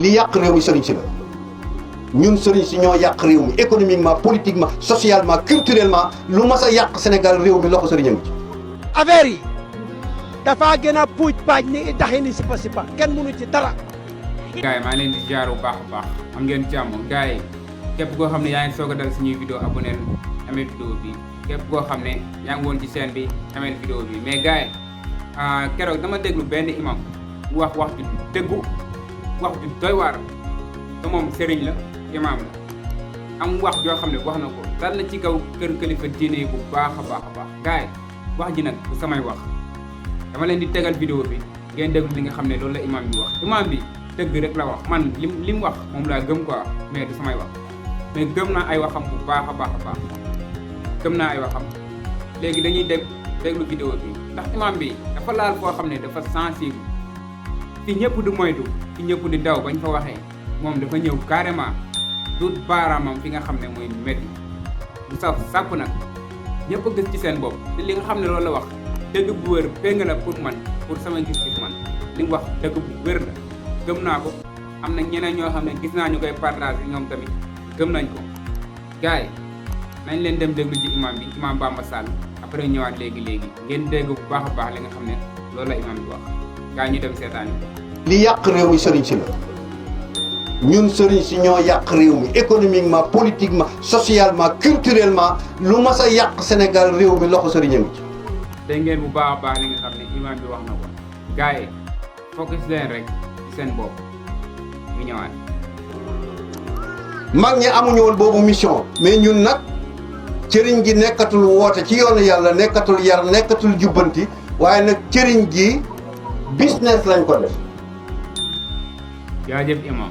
li yàq réew mi sëriñ si la ñun sëriñ si ñoo yàq réew mi économiquement politiquement socialement culturellement lu mas a yàq Sénégal réew mi loxo sëriñam ci affaire yi dafa gën a puuj paaj ni daxi ni sipa sipa kenn mënu ci dara. gars yi maa ngi leen di jaar bu baax a baax am ngeen jàmm gars yi képp koo xam ne yaa ngi soog a dal suñuy vidéo abonné amee vidéo bi képp koo xam ne yaa ngi woon ci chaîne bi amee vidéo bi mais gars yi keroog dama déglu benn imam wax ju dëggu wax ju doy waar te moom sëriñ la imam la am wax joo xam ne wax na ko dal na ci kaw kër kilifa diine bu baax a baax a baax gars yi wax ji nag bu samay wax dama leen di tegal vidéo bi ngeen déglu li nga xam ne loolu la imam bi wax imam bi dëgg rek la wax man li mu wax moom laa gëm quoi mais du samay wax mais gëm naa ay waxam bu baax a baax a baax gëm naa ay waxam léegi dañuy déglu vidéo bi ndax imam bi dafa laal foo xam ne dafa sensible fi ñëpp di moytu fi ñëpp di daw bañ fa waxee moom dafa ñëw carrément dut baaraamam fi nga xam ne mooy métti bu saf sàpp nag ñëpp gis ci seen bopp te li nga xam ne loolu la wax dëgg bu wér péng la pour man pour sama gis-gis man li mu wax dëgg bu wér la gëm naa ko am na ñeneen ñoo xam ne gis naa ñu koy partage ñoom tamit gëm nañ ko gars yi nañ leen dem déglu ci imam bi imam Bamba Sall après ñëwaat léegi ngeen dégg bu baax a baax li nga xam ne loolu la imam bi wax gars yi ñu dem seetaan yi li yàq réew mi sëriñ si la ñun sëriñ si ñoo yàq réew mi économiquement politiquement socialement culturellement lu mas a yàq Sénégal réew mi loxo sëriñam ci dégg ngeen bu baax a baax li nga xam ne imam bi wax na ko gars yi focus leen rek ci seen bopp ñu ñëwaat. mag ñi amuñu woon boobu mission mais ñun nag cëriñ gi nekkatul woote ci yoonu yàlla nekkatul yar nekkatul jubbanti waaye nag cëriñ gi business lañ ko def. jaajëf imam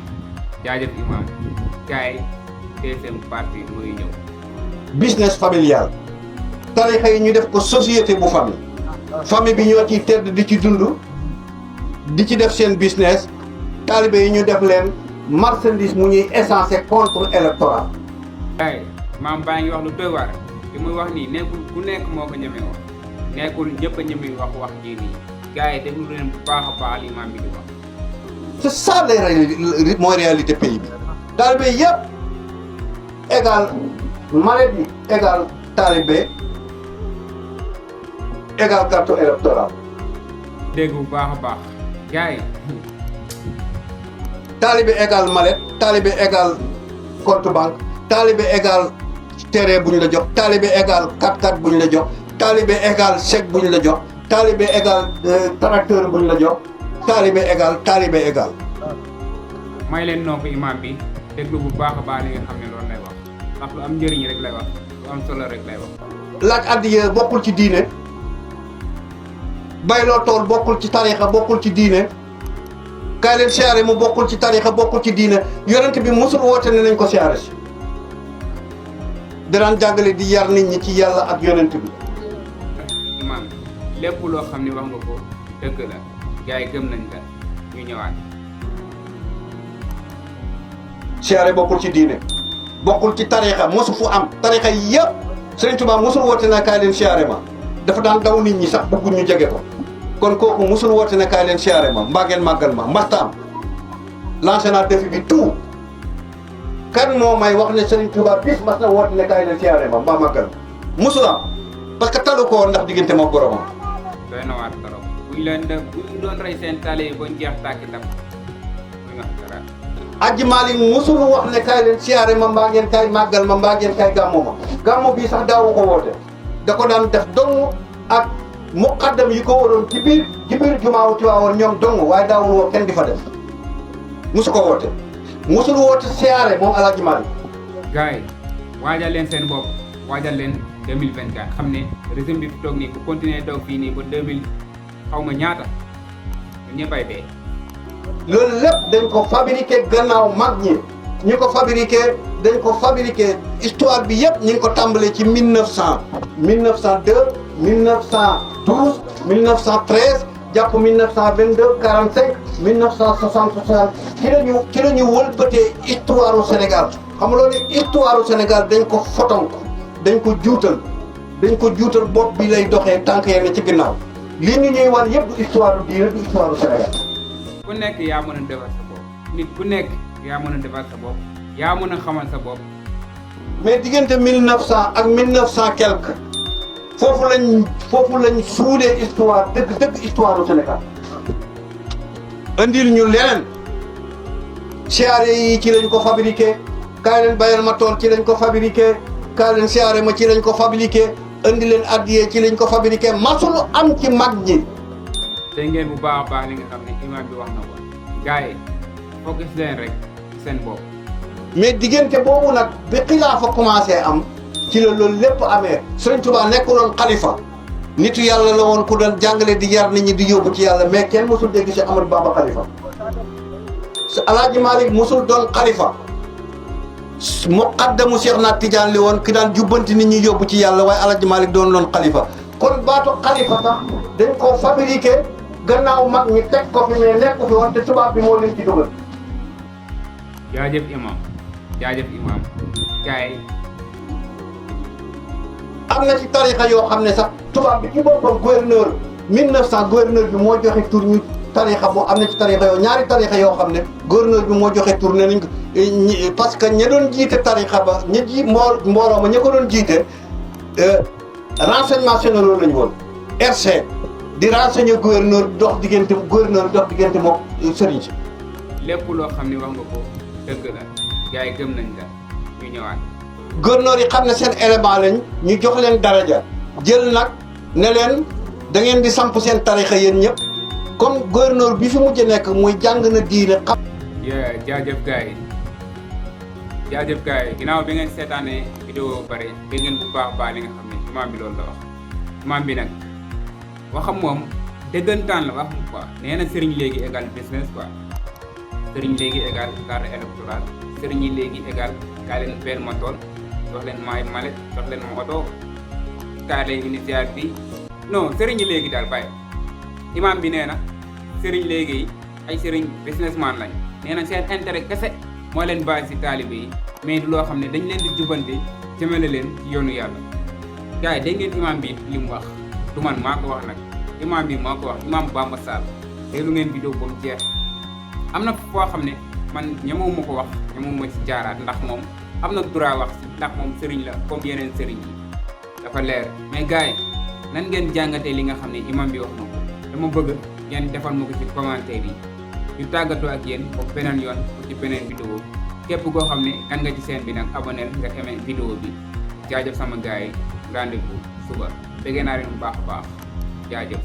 gars yi deuxième partie mooy ñëw. business familial tarixa yi ñu def ko société bu famille bi ñoo ciy tedd di ci dund di ci def seen business taalibe yi ñu def leen marchandise mu ñuy essencé contre électoral. gars yi maam baa ngi wax lu doy waar li muy wax nii nekkul ku nekk moo ko ñemee wax nekkul ñëpp a ñemee wax jii nii gars yi déglu leen bu baax a baax li imam bi di wax. c'est ça mooy réalité pays bi taalibe yëpp égal maladie égal taalibe égal carte électorale. dégg bu baax a baax gars yi. taalibe égal mallette taalibe égal compte banque taalibe égal terrain bu ñu la jox taalibe égal 4x4 bu ñu la jox taalibe égal chèque bu ñu la jox taalibe égal tracteur bu ñu la jox taalibe égal. may leen nopp imam bi déglu bu baax a baax li nga xam ne loolu lay wax ndax lu am njëriñ rek lay wax lu am solo rek lay wax. laaj addiya bokkul ci diine bayloo tool bokkul ci tarixa bokkul ci diine kaay leen siyaare mu bokkul ci tarixa bokkul ci diine yonent bi mosul woote ne nañ ko siyaare si danaan jàngale di yar nit ñi ci yàlla ak yonent bi. imam lépp loo xam ne wax nga ko dëgg la gars yi gëm nañ la ñu ñëwaat. siyaare bokkul ci diine bokkul ci tarixa mosu fu am tarixa yëpp Sëriñ Tuubaa mosul woote na kaay leen siyaare ma dafa daan daw nit ñi sax bëgguñ ñu jege ko kon kooku mosul woote ne kaay leen siyaare ma mbaa ngeen màggal ma mbasta am lancé naa défi bi tout kan moo may wax ne Sëriñ Tuubaa bis mas na woote ne kaay leen siyaare ma mbaa màggal ma mosul am parce que talu ko woon ndax diggante ma boromam. doy na waar trop bu ñu doon rey seen tale yi ba jeex tàkki tam muy wax dara. Aji Maalik musul wax ne kaay leen siyaare ma mbaa ngeen kaay màggal ma mbaa ngeen kaay gàmmu ma gàmmu bii sax daawu ko woote da ko daan def dong ak muqaddam yi ko waroon ci biir jumaawu Tiwaawan ñoom dong waaye daawul woo kenn di fa def musu ko woote musul woote siyaare moom Alaaji Maalik. gars yi waajal leen seen bopp waajal leen 2024 xam ne régime bi fi toog nii bu continuer toog fii nii ba 2000 xaw ma ñaata ñëppay dee. loolu lépp dañ ko fabriqué gannaaw mag ñi ñi ko fabriqué dañ ko fabriqué histoire bi yëpp ñu ngi ko tàmbalee ci 1900 1902 1912 1913 jàpp 1922 45 1960 ci la ñu wëlbatee histoire u Sénégal xam nga loolu histoire u Sénégal dañ ko fotonk dañ ko juutal bopp bi lay doxee tànk yenn ci ginnaaw li ñu ñuy wan yëpp du histoire u diine du histoire u Sénégal. ku nekk yaa mën a defar sa bopp nit ku nekk yaa mën a defar sa bopp yaa mën a xamal sa bopp. mais diggante 1900 ak 1900 quelque foofu lañ suudee histoire dëgg histoire du Sénégal. andil ñu leneen siyaare yi ci lañ ko fabriqué kaay leen bayal ma tool ci lañ ko fabriqué kaay leen siyaare ma ci lañ ko fabriqué andi leen addiyee ci lañ ko fabriqué masul am ci mag ñi. te ngeen bu baax a baax li nga xam ne imam bi wax na ko gars yi focus leen rek seen bopp. mais diggante boobu nag bi xilaafa commencé am ci la loolu lépp amee Sëriñ Tuubaa nekkuloon xalifa nitu yàlla la woon ku doon jàngale di yar nit ñi di yóbbu ci yàlla mais kenn mosul dégg si Amadou Bamba xalifa Alaaji Malick mosul doon xalifa muqaddamu Cheikh na Tidiane li woon ki daan jubbanti nit ñi yóbbu ci yàlla waaye Alaaji Malick doon loon xalifa kon baatu xalifa sax dañ koo fabriqué gannaaw mag ñi teg ko fi mais nekk fi woon te tubaab bi moo leen ci dugal. jaajëf imam gars yi. am na ci tarixa yoo xam ne sax tubaab bi ci boppam gouverneur 1900 gouverneur bi moo joxe tur ñu tarixa boo am na ci tarixa yoo ñaari tarixa yoo xam ne gouverneur bi moo joxe tur ne nañ ko parce que ña doon jiite tarixa ba ña ji mbooloo ma ña ko doon jiite renseignement généraux lañu woon RC di renseigner gouverneur dox diggante moom sëriñ si. lépp loo xam ne wax nga ko dëgg la gars yi gëm nañ la ñu ñëwaat. gouverneur yi xam ne seen élément lañ ñu jox leen daraja jël nag ne leen da ngeen di samp seen tarixa yéen ñëpp comme gouverneur bi fi mujj nekk muy jàng na diine xam. jaajëf gars yi ginnaaw bi ngeen seetaanee vidéo bare dégg ngeen bu baax li nga xam ne imaam bi loolu la wax imaam bi nag waxam moom dëggantaan la wax quoi nee na sëriñ léegi égal business quoi sëriñ léegi égal carte électorale sëriñ yi léegi égal kaa leen benn ma tool jox leen maay malet jox leen ma oto kaa leen initiative bi non sëriñ yi léegi daal bàyyi imaam bi nee na sëriñ léegi ay sëriñ businessman lañ nee na seen intérêt kese moo leen bàyyi si taalibe yi mais du loo xam ne dañ leen di jubante jëmale leen ci yoonu yàlla gars yi dégg ngeen imaam bi li mu wax du man maa ko wax nag imaam bi moo ko wax imaam Bamba Sall déglu ngeen vidéo ba mu jeex am na foo xam ne man ñemewuma ko wax ñemewuma ci jaaraat ndax moom am na droit wax si ndax moom sëriñ la comme yeneen sëriñ yi dafa leer mais gars yi nan ngeen jàngatee li nga xam ne imam bi wax na ko dama bëgg ngeen defal ma ko ci commentaire yi ñu tàggatoo ak yéen ba beneen yoon ci beneen vidéo képp koo xam ne kan nga ci seen bi nag abonné nga aimé vidéo bi jaajëf sama gars yi rendez-vous suba bëggee naa leen bu baax a baax jaajëf